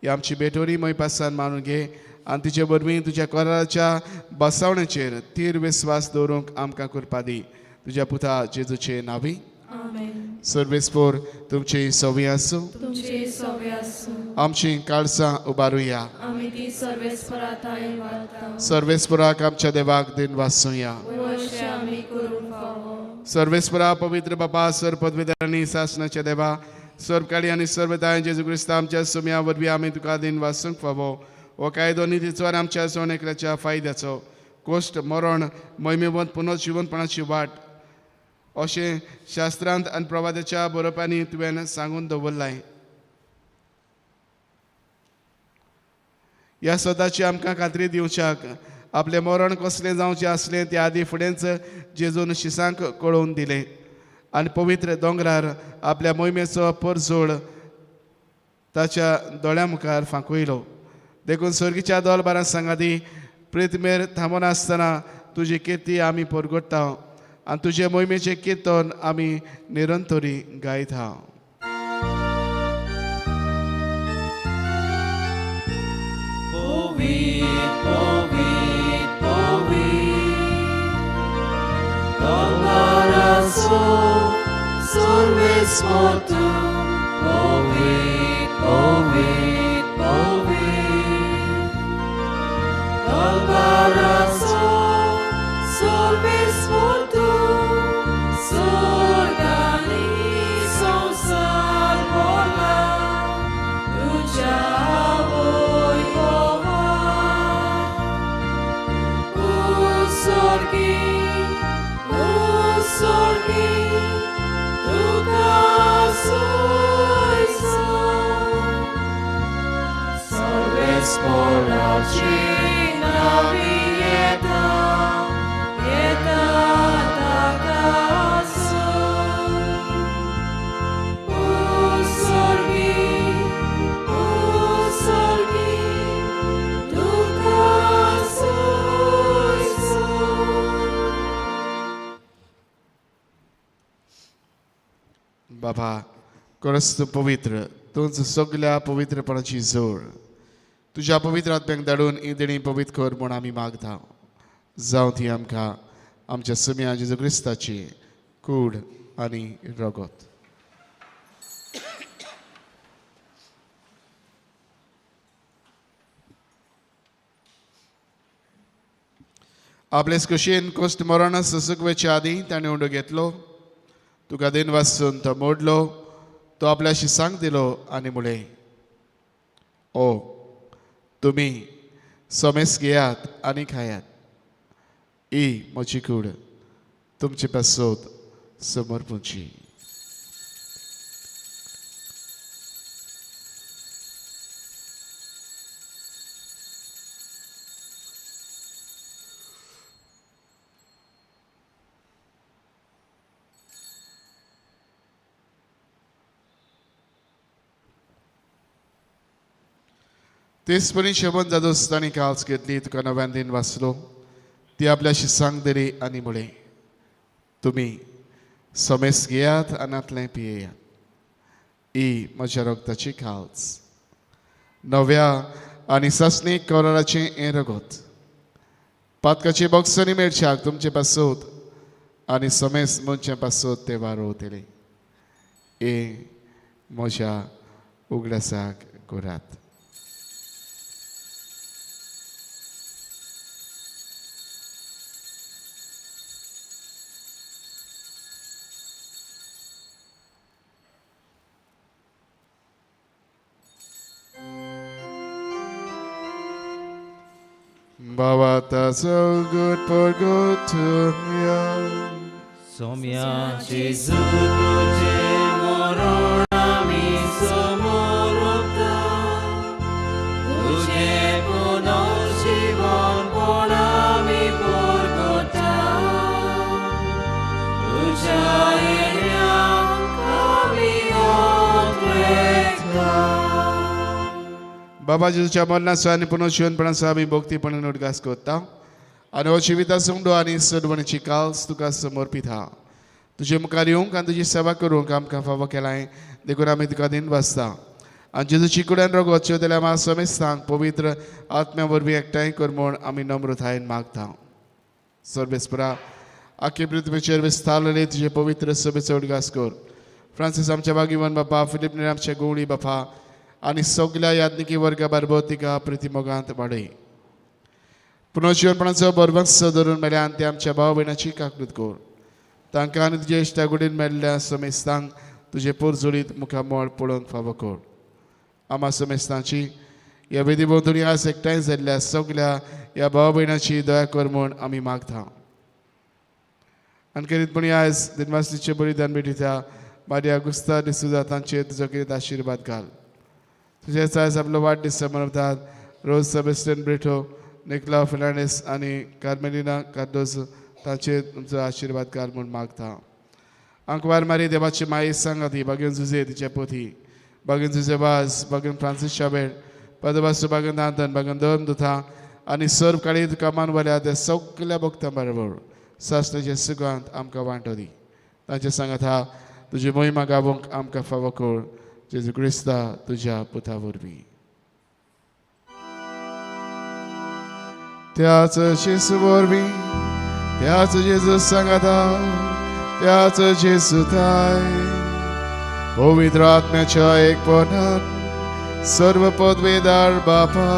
ही आमची भेटवणी मोहिपासान मानून घे आनी तिचे वरवीं तुज्या कराराच्या बसावणेचेर तीर विस्वास दवरूंक आमकां कृपा दी. तुज्या पुता जेजूचे नांवी. आमेन. सर्वेस्पोर तुमची सवी आसूं. तुमचे सवे आसूं. आमची काळसां उबारुया. आमी ती सर्वेस्परा थांय वाडटा. सर्वेस्पराक आमच्या देवाक दिन वासुया. वयवशें आमी करूंक फावो. सर्वेस्परा पवित्र बाबा सर पदवीधरांनी सासणाच्या देवा सर्वकाळी आनी सर्वताय जेजू क्रिस्ता आमच्या सुम्या वरवीं आमी तुका दिन वासूंक फावो. हो कायदो नितीचो आनी आमच्या सण एकल्याच्या फायद्याचो कोश्ट मरण मोहिमेवंत पुनर्जिवनपणाची वाट अशें शास्त्रांत आनी प्रवादाच्या बरोवपांनी तुवें सांगून दवरलाय. ह्या स्वताची आमकां खात्री दिवच्याक आपलें मरण कसलें जावचें आसलें त्या आदी फुडेंच जेजून शिसांक कळोवन दिलें आनी पवित्र दोंगरार आपल्या मोहिमेचो परजोळ ताच्या दोळ्यां मुखार फांकयलो. देखून सर्गीच्या दोलबारां सांगाती प्रितमेर थांबनासतना तुजी किर्ती आमी परगट्टा आनी तुजे मोहिमेचें किर्तन आमी निरंतरी गायता. बाबा खरंच तूं पवित्र, तूंच सगल्या पवित्रपणाची जोड. तुज्या पवित्र आत्म्याक धाडून ही देणी पवित्र कर म्हूण आमी मागता. जावं ती आमकां आमच्या सुम्या जेजू क्रिस्ताची कूड आनी रगत. आपले कुशीन कोश्ट मरण सोसूंक वचच्या आदीं ताणें उंडो घेतलो, तुका दिन वाचून तो मोडलो, तो आपल्या शिसांक दिलो आनी म्हणलें, ओ तुमी समेस घेयात आनी खायात, ही म्हजी कूड तुमचे पासत समर्पूची. तेच परी शबन जादोस तांणी काल्स घेतली, तुका नव्यान दिन वाचलो, ती आपल्या शिसांक दिली आनी म्हणलें, तुमी समेस घेयात आनी पियेयात, ही म्हज्या रगताची काल्स, नव्या आनी सासणीक कराराचें हें रगत, पातकाचे बॉक्सांनी मेळच्याक तुमचे पासत आनी समेस मनचे पासत ते वारोवतले, हे म्हज्या उगडासाक करात. Bawata so good for good to me. Somya Jesu tuje moronami somorupta tuje punorjivon ponami porgota tuja enya kami otrekta. बाबा जेजूच्या मरणाचो आनी पुनर्जिवनपणाचो आमी भक्तीपणान उडगास करता आनी हो जिविता सुंडो आनी सोडवणीची काल्स तुका समर्पिता. तुजे मुखार येवंक आनी तुजी सेवा करूंक आमकां फावो केलाय देखून आमी तुका दिन वाचता आनी जेजूची कुड्यान रगत शेवतल्या म्हाका समेस्तांक पवित्र आत्म्या वरवीं एकठांय कर म्हूण आमी नम्रतायेन मागता. सर्वेस्परा आख्खे पृथ्वीचेर विस्तारलेले तुजे पवित्र सभेचो उडगास कर. फ्रांसीस आमच्या भागीवन बापा, फिलीप नेरी आमच्या गोवळी बापा आनी सगल्या याज्ञिकी वर्गा बारबो तिका प्रितीमोगांत वाडय. पुनर्जिवनपणाचो बरवंस धरून मेल्यान ते आमच्या भाव भयणाची काकूत कर. तांकां आनी तुज्या इश्टागुडीन मेल्ल्या समेस्तांक तुजें पोरजोडीत मुखामळ पळोवंक फावो कर. आमा समेस्तांची ह्या वेदी भोंवतणी आज एकठांय जाल्ल्या सगल्या ह्या भाव भयणाची दया कर म्हूण आमी मागता. आनी करीतपणी आयज दिनवासीचे बलिदान भेटयता मारिया गुस्ता डिसुजा तांचेर तुजो कितें आशिर्वाद घाल. तुजेच आयज आपलो वाडदीस मनयतात रोज सेबेस्टियन ब्रिटो, निकला फर्नांडीस आनी कार्मेलिना कार्दोज तांचेर तुमचो आशिर्वाद घाल म्हूण मागता. आंकवार मारी देवाची माई सांगाती बागेन जुजे तिचे पोथी, बागेन जुजे वाज, बागेन फ्रांसीस शाबेर, पदवासू बागेन दांतन, बागेन दोन दुथा आनी सर्व काळी तुका मानवल्या त्या सगल्या भक्तां बरोबर सासणाचे सुगांत आमकां वांटो दी. तांचे सांगात हा तुजी मोहिमा गावोंक आमकां फावो कर जेजू क्रिस्ता तुज्या पुता वरवीं. त्याच जेजू वरवीं, त्याच जेजू सांगाता, त्याच जेजू थाय पवित्र आत्म्याच्या एकपणान सर्व पदवेदार बापा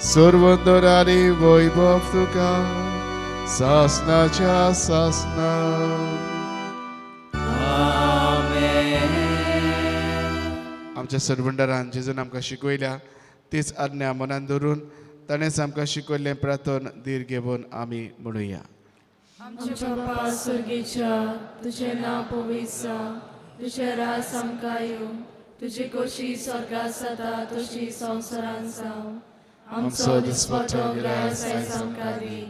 सर्वंदर आनी वैभव तुका सासनाच्या सासना. आमच्या सरवंडरान जेजून आमकां शिकयल्या तीच आज्ञा मनान धरून ताणेंच आमकां शिकयल्लें प्रार्थन धीर घेवन आमी म्हणुया. आमच्या बापा स्वर्गीच्या, तुजें नांव पवित्र जावं, तुजें राज आमकां येवं, तुजी खोशी स्वर्गांत जाता तशी संवसारांत जावं. आमचो दिसपट्टो ग्रास आयज आमकां दी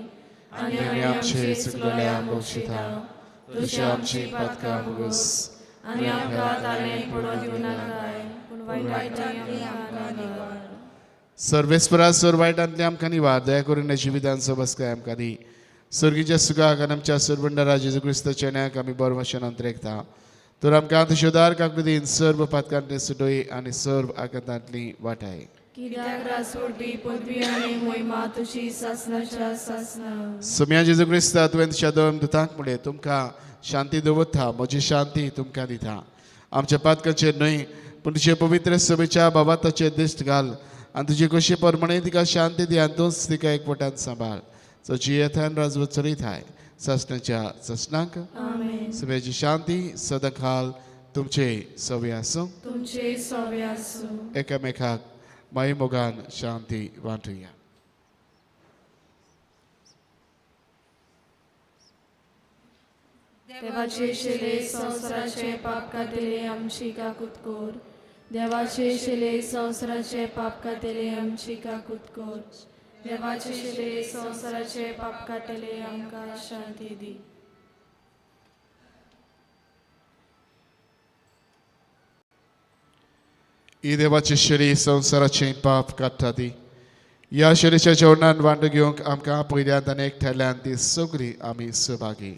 आनी आमी आमचे चुकलेल्या बक्षिता तशी आमची पातकां भोगोस आनी आमकां ताणें पडोवन दिवं नाकाय, पूण वायटांतली आमकां निवार. सर्वेस्परा सर वायटांतली आमकां निवार, दया करून जिवितांचो बसकाय आमकां दी. सर्गीच्या सुखाक आनी आमच्या सरबंडारा जेजू क्रिस्ताच्या न्यायाक आमी बरो भाशेन अंतरेकता. तर आमकां तुज्या उदार काकुळटीन सर्व पातकांतली सुटय आनी सर्व आकांतांतली वाटाय. कित्याक रासवटी पदवी आनी मोहिमा तुजी सासनाच्या सासना. सोम्या जेजू क्रिस्ता तुवें तुज्या दोन दुतांक म्हणलें तुमकां शांती दवरता, म्हजी शांती तुमकां दिता. आमच्या पातकाचेर न्हय पूण तुजे पवित्र सभेच्या बाबाताचेर दिश्ट घाल आनी तुजे खोशी प्रमाणे तिका शांती दी आनी तूंच तिका एकवटान सांबाळ. सो येथान राजवत चलयताय सासणाच्या सासणाक. सभेची शांती सदांकाल तुमचे सवे आसूं, तुमचे सवे आसूं. एकामेकाक माई मोगान शांती वांटुया. देवाचे शिले संवसाराचे पाप कातले आमची काकूत कर. देवाचे शिले संवसाराचे पाप कातले आमची काकूत कर. देवाचे शिले संवसाराचे पाप कातले आमकां शांती दी. ही देवाची शिरी संवसाराचें पाप काडटा ती ह्या शिरीच्या जेवणान वांटो घेवंक आमकां पयल्यान आनी एकठांयल्यान ती सगळी आमी सहभागी.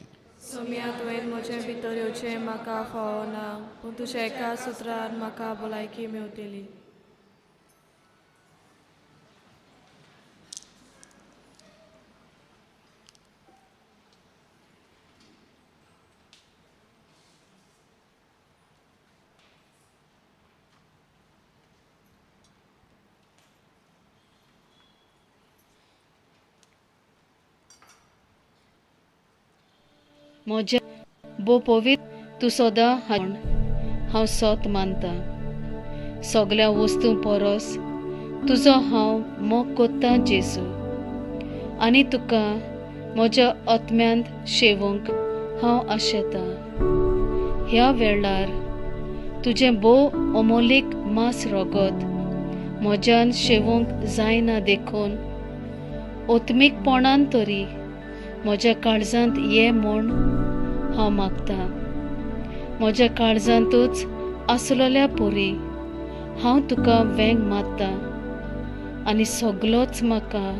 सोम्या तुवें म्हजे भितर येवचें म्हाका फावो ना, पूण तुज्या एका सुत्रान म्हाका भलायकी मेवतली. म्हज्या भो पवित्र तूं सदां हांव सत मानता. सगल्या वस्तूं परस तुजो हांव मोग कोत्तां जेजू, आनी तुका म्हज्या आत्म्यांत शेवंक हांव आशेतां. ह्या वेळार तुजें भोव अमोलीक मांस रगत म्हज्यान शेवंक जायना देखून आत्मीकपणान तरी म्हज्या काळजांत ये म्हूण हांव मागतां. म्हज्या काळजांतूच आसलेल्या परी हांव तुका वेंग मारता आनी सगलोच म्हाका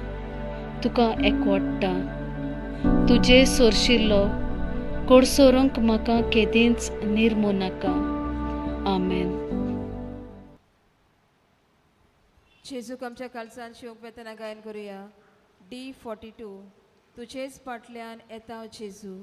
तुका एकवडटा. तुजे सोरशिल्लो कोडसोरूंक म्हाका केदींच निर्मू नाका. आमेन. जेजूक आमच्या काळजान शिवंक वेतना गायन करुया. D42 तुजेच फाटल्यान येता जेजू.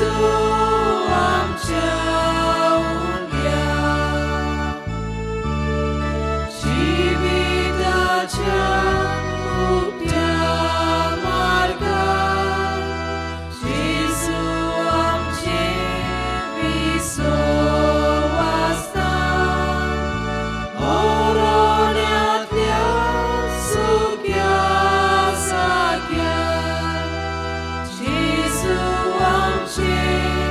जेजू आमच्या उंड्या जिविताच्या उक्त्या मार्गार जेजू आमचे विसवासतान मरणांतल्या सुक्या जाग्यार जेजू आमचे.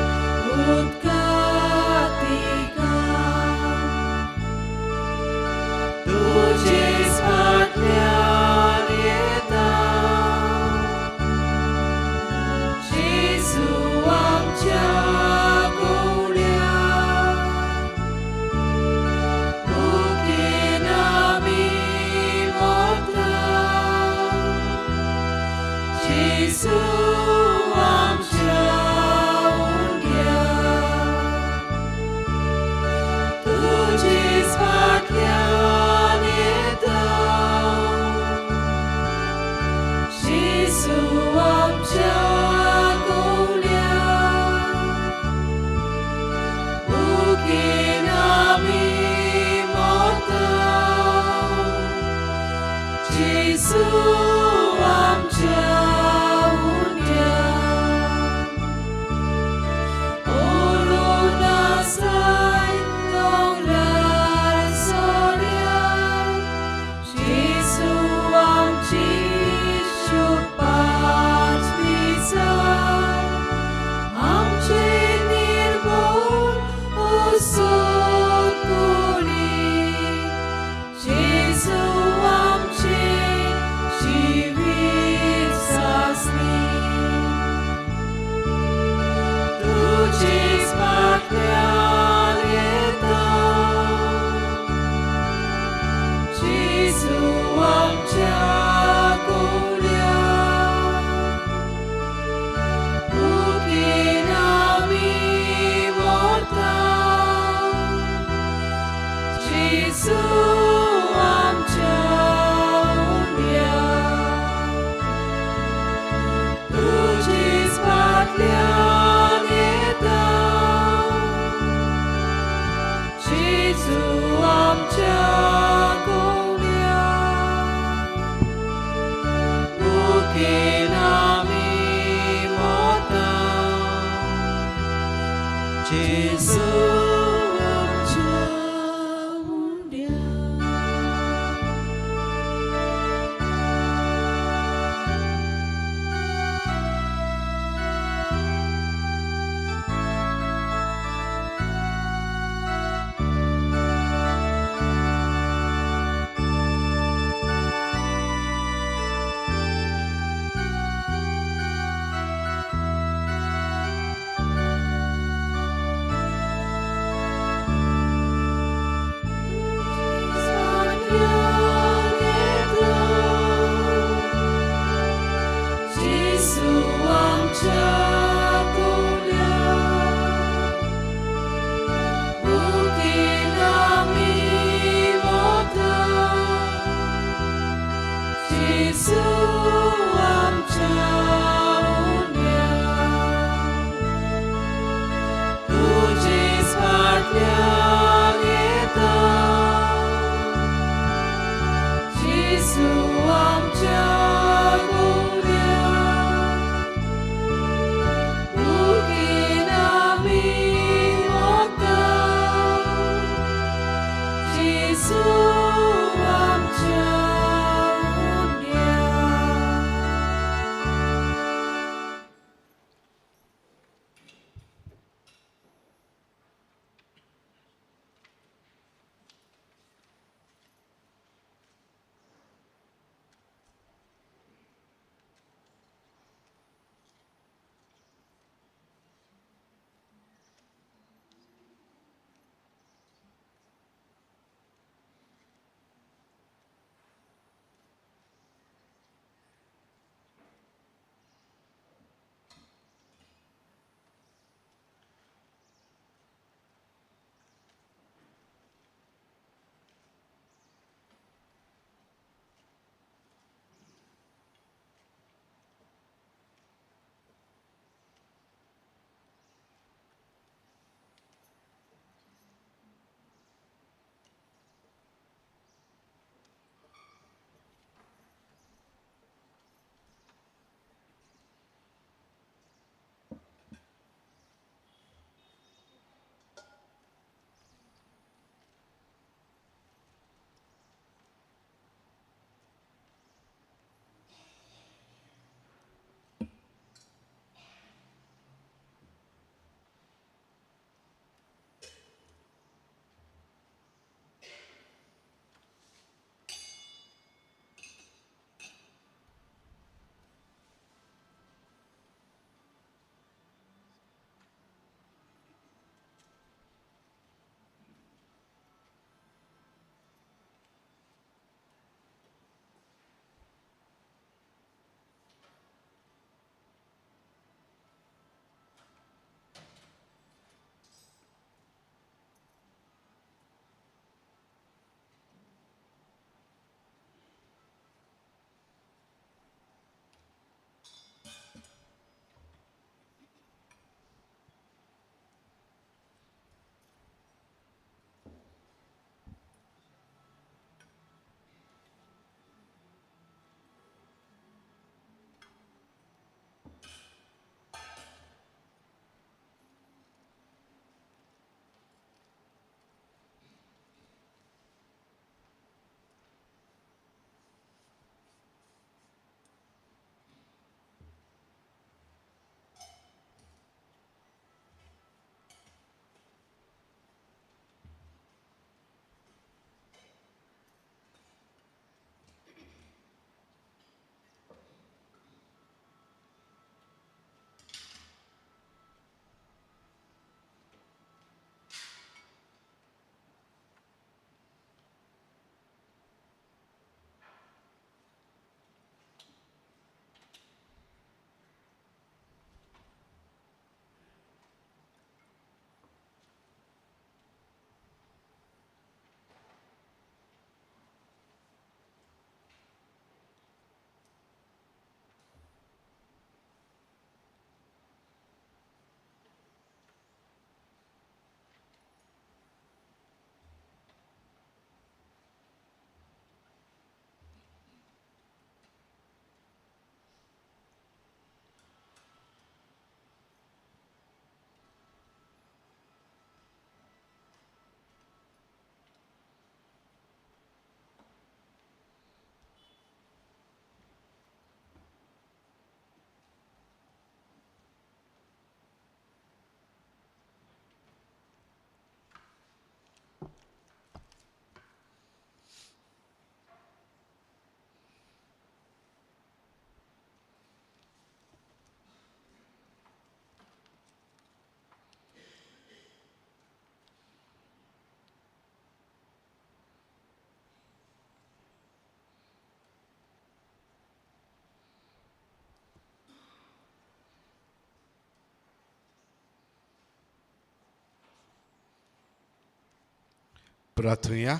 प्रार्थुया.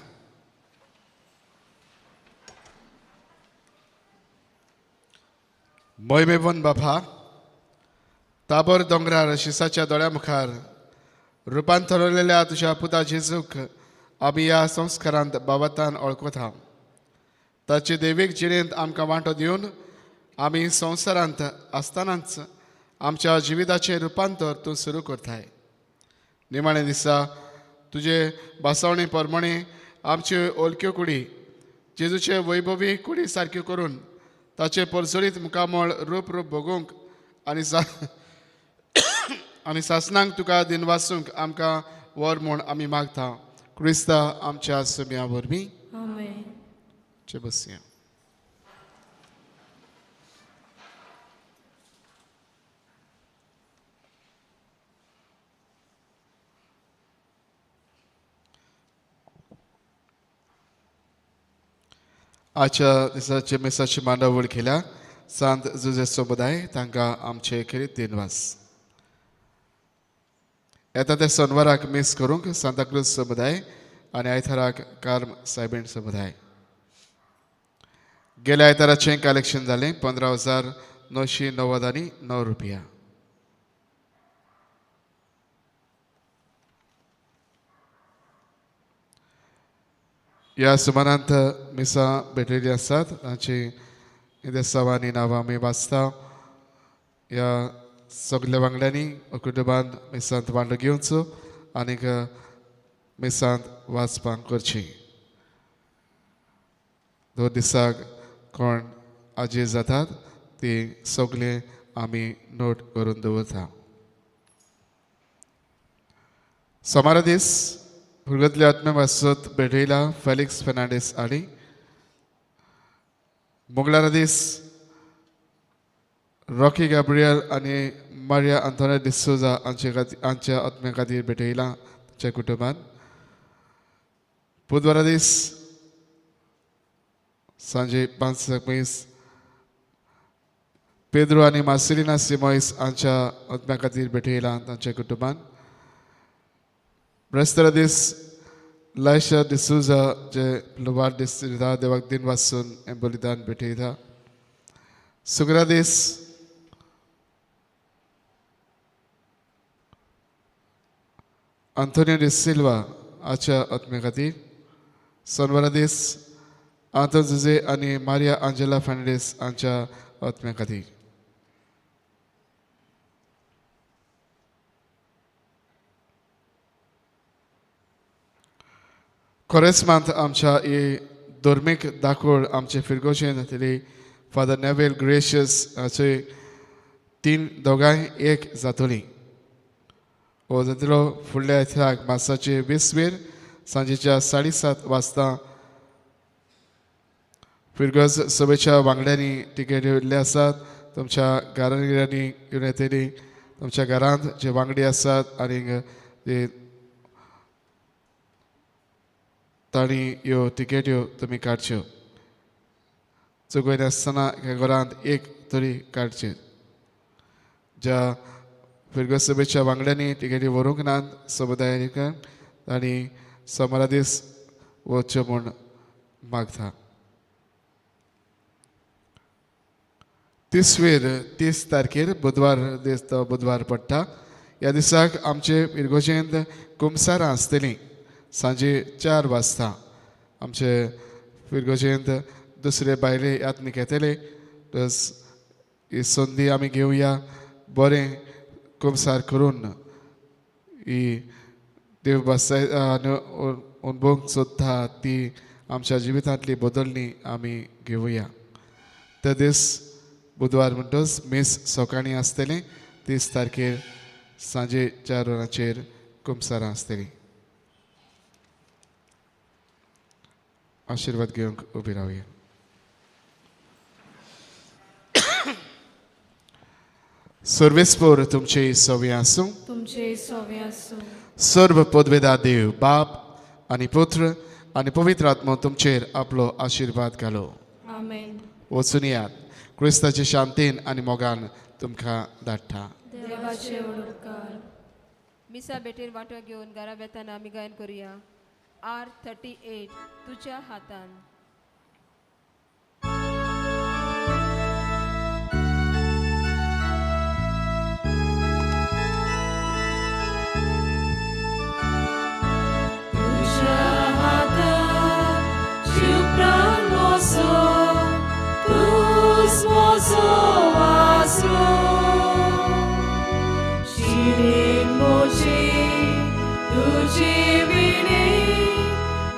मोहिमेवन बाबा ताबोर दोंगरार शिसाच्या दोळ्या मुखार रुपांतरलेल्या तुज्या पुता जेजूक आमी ह्या संस्कारांत बाबतान वळखता. ताचे देवीक जिणेंत आमकां वांटो दिवन आमी संवसारांत आसतनाच आमच्या जिविताचें रुपांतर तूं सुरू करताय. निमाणे दिसा तुजे भासावणे प्रमाणे आमच्यो ओलक्यो कुडी जेजूचे वैभवी कुडी सारक्यो करून ताचे परजळीत मुखामळ रूप रूप भोगूंक आनी आनी सासणांक तुका दिनवासूंक आमकां वर म्हूण आमी मागता. क्रिस्ता आमच्या सुम्या वरवीं. आमेन. बसया. आजच्या दिसाचे मिसाची मांडावळ केल्या सांत जुजे समुदाय तांकां आमचे खेरीत दिनवास. येता त्या सोनवाराक मीस करूंक सांताक्रूज समुदाय आनी आयताराक कार्म सायबीण समुदाय. गेल्या आयताराचें कलेक्शन जालें 15,999 रुपया. ह्या सुमारांत मिसां भेटयल्ली आसात तांची देसांव आनी नांवां आमी वाचता. ह्या सगल्या वांगड्यांनी कुटुंबान मिसांत वांटो घेवचो आनीक मिसांत वाचपाक करची. 2 दिसाक कोण आजी जातात ती सगळे आमी नोट करून दवरता. सोमारा दीस भुरगतल्या आत्म्या वासत भेटयला फेलिक्स फेर्नांडीस आनी मंगळारा दीस रॉकी गॅब्रियल आनी मारिया आंतोनिया डिसोजा हांचे खातीर हांच्या आत्म्या खातीर भेटयला तांच्या कुटुंबान. बुधवारा दीस सांजे 5 पयस पेद्रो आनी मार्सेलिना सिमोयस हांच्या आत्म्या खातीर भेटयला तांच्या कुटुंबान. ब्रेस्तारा दीस लायशा डिसोजा जे वाड दीस दिता देवाक दिन वासून हें बलिदान भेटयता. सुक्रा दीस आंतोनियो डिसिल्वा हाच्या आत्म्या खातीर. सोनवारा दीस आंतोन जुजे आनी मारिया आंजेला फेर्नांडीस हांच्या आत्म्या खातीर. खोरेस्मांत आमच्या ही धर्मीक दाखोळ आमचे फिरगोशेन जातली फादर नेवेल ग्रेशियस हाचे 3 दोगांय एक जातली. हो जातलो फुडल्या आयताराक मार्साचे 20 वेर सांजेच्या 7:30 वाजता. फिरगज सभेच्या वांगड्यांनी तिकेट येयल्ले आसात. तुमच्या घरांनी घेवन येतली. तुमच्या घरांत जे वांगडी आसात आनी जे तांणी ह्यो तिकेट्यो तुमी काडच्यो. चुकयनासतना एका घरांत एक तरी काडचे. ज्या फिरगज सभेच्या वांगड्यांनी तिकेटी व्हरूंक नात समुदायान तांणी सोमारा दीस वच्च्यो म्हूण मागता. 30 तारखेर बुधवार दीस तो बुधवार पडटा. ह्या दिसाक आमचे फिरगोजेंत कुमसारां आसतलीं सांजे 4 वाजता. आमचे फिरगोजेंत दुसरे बायले यात्नीक येतले. प्लस ही संदी आमी घेवया बरें कुमसार करून ही देव बसाय अनुभवंक सोदता ती आमच्या जिवितांतली बदलणी आमी घेवया. त्या दीस बुधवार म्हणटच मीस सकाळीं आसतलें. 30 तारखेर सांजे 4 वरांचेर कुमसारां आसतलीं. आशिर्वाद घेवंक उबी रावया. सर्वेस्पोर तुमचे सवे आसूं. तुमचे सवे आसूं. सर्व पदवेदा देव बाप आनी पुत्र आनी पवित्र आत्मो तुमचेर आपलो आशिर्वाद घालो. आमेन. वचून यात. क्रिस्ताचे शांतीन आनी मोगान तुमकां धाडटा. देवाचे उपकार. मिसा भेटेर वांटो घेवन घरा वेताना आमी गायन करुया. आर 38 तुज्या हातान. तुज्या हातांत जीव प्राण म्हजो, तूंच म्हजो आसरो. जिणेक म्हजी तुजे विणें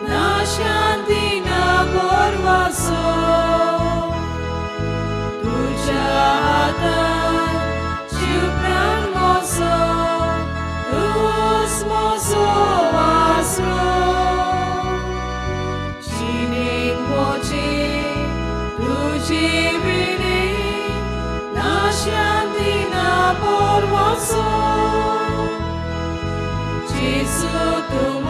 ना शांती ना भरवंसो. तुज्या हातांत जीव प्राण म्हजो, तूंच म्हजो आसरो. जिणेक म्हजी तुजे विणें ना शांती ना भरवंसो. जेजू तूं